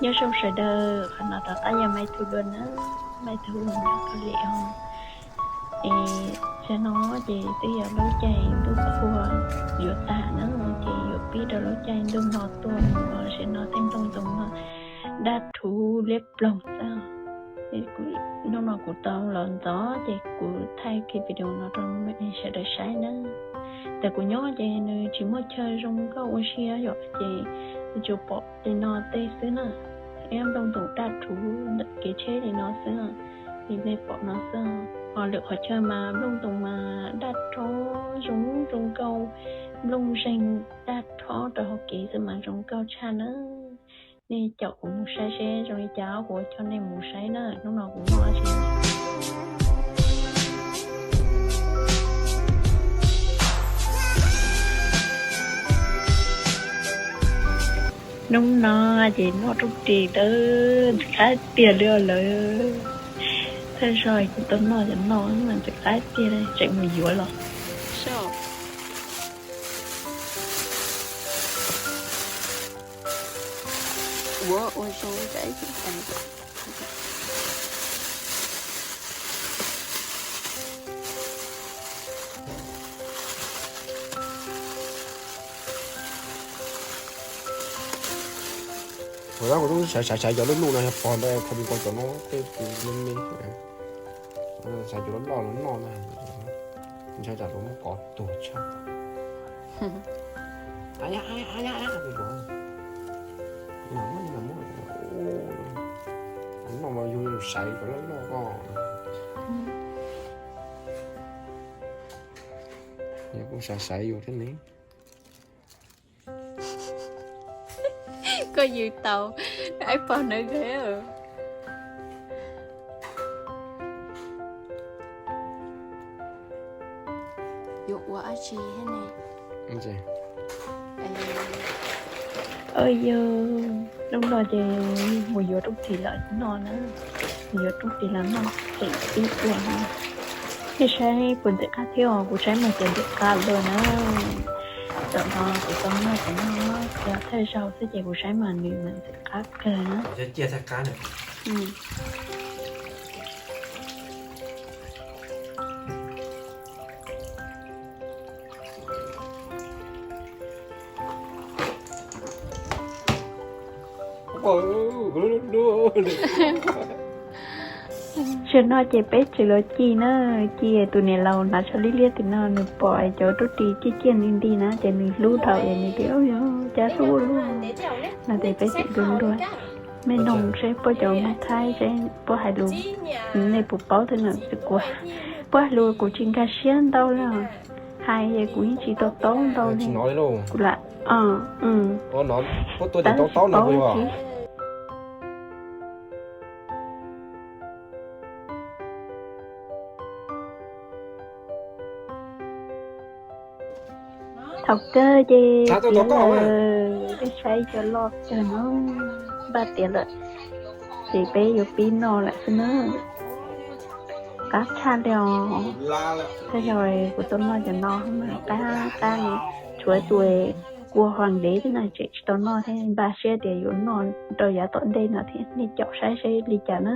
Nyob zoo sawv daws, qhov no rov qab yog Maiv Thu dua na, Maiv Thu nyob Kaus Lim os. Es tam no ces twb yog lub caij ntuj qhua yuav tag na, ces yuav pib rau lub caij ntuj no tuaj mus los sis no tej nplooj ntoos no daj rhuv liab ploog xwb. Hnub no kuv tau los ntxov ces kuv thaij kiag video no rau sawv daws saib na. Tam kuv nyob ces nws tsis muaj chaw zoo nkauj ua si yom, ces tsuas pom li no tej xwb na. Ib nplooj ntoos daj rhuv ntawm kev tsheb li no xwb, li nej pom no xwb. Ho lwm qhov chaw mas nplooj ntoos mas daj rhuv zoo zoo nkauj, nplooj zeeg daj rhuv rau hauv kev xwb mas zoo nkauj tshaj na. Nej caum kuv mus saib seb zoo li cas, kuv coj nej mus saib na. Hnub no kuv muaj dab tsi. Hnub no ces noj rooj ris tau ntxim qab tiag li lawm. Thawj zaug kuv tau noj cov no ntxim qab tiag, tseem mus yuav los. Ua ua zoo ib tais. Thaum ntawd kuv twb xaiv xaiv xaiv cov loj loj no yog pog ntawd, qhov mus pom cov no tej tus me me, xaiv cov loj loj no noj na, ntshai tsam luag muab kov tuag tshaj. Noj mas yus xaiv cov loj loj ko. Yus kuj xaiv xaiv yus thiab ne. Koj yws tau, aib pog ntawd. Yuav ua dab tsi thiab ne? Yog, hnub no ces mus yuav rooj ris los noj na, mus yuav rooj ris los noj, tseem pib ua no. Nej saib puas ntxim qab thiab os, kuv saib mas ces ntxim qab lawm na. Tam no kuv tau noj cov no, cov thawj zaug xwb ces kuv saib mas nws mas ntxim qab kawg na. Tam no ces peb tsis los ci na, ci tus niam laus hnav tsho liab liab tim no, nws pom cov rooj ris ciaj ciaj nti nti na ces nws hlub dhau es nws tias, Ub, cas hlub ua luaj no ces peb tseem dua dua. Nej noog seb puab cov Hmoob Thaib seb puab hais lus, nej puas paub thiab no. Kuv, puab hais lus kuv tsis nkag siab ntau li os, hais es kuv yeej tsis to taub ntau li. Kuv lam, tab sis paub tsis. Thaum kawg ces tiav lawm, nej saib cov loj kawg no, npaj tiav lawm, ces peb yuav pib noj lawm xwb na. Qab tshaj li os. Thawj zaug kuv tau noj cov no, qab qab li, tshuav tus kua hua ntev thiab na, tseem tsis tau noj thiab, npaj siab tias yuav noj rau yav tom ntej no thiab, nej caum saib seb li cas na.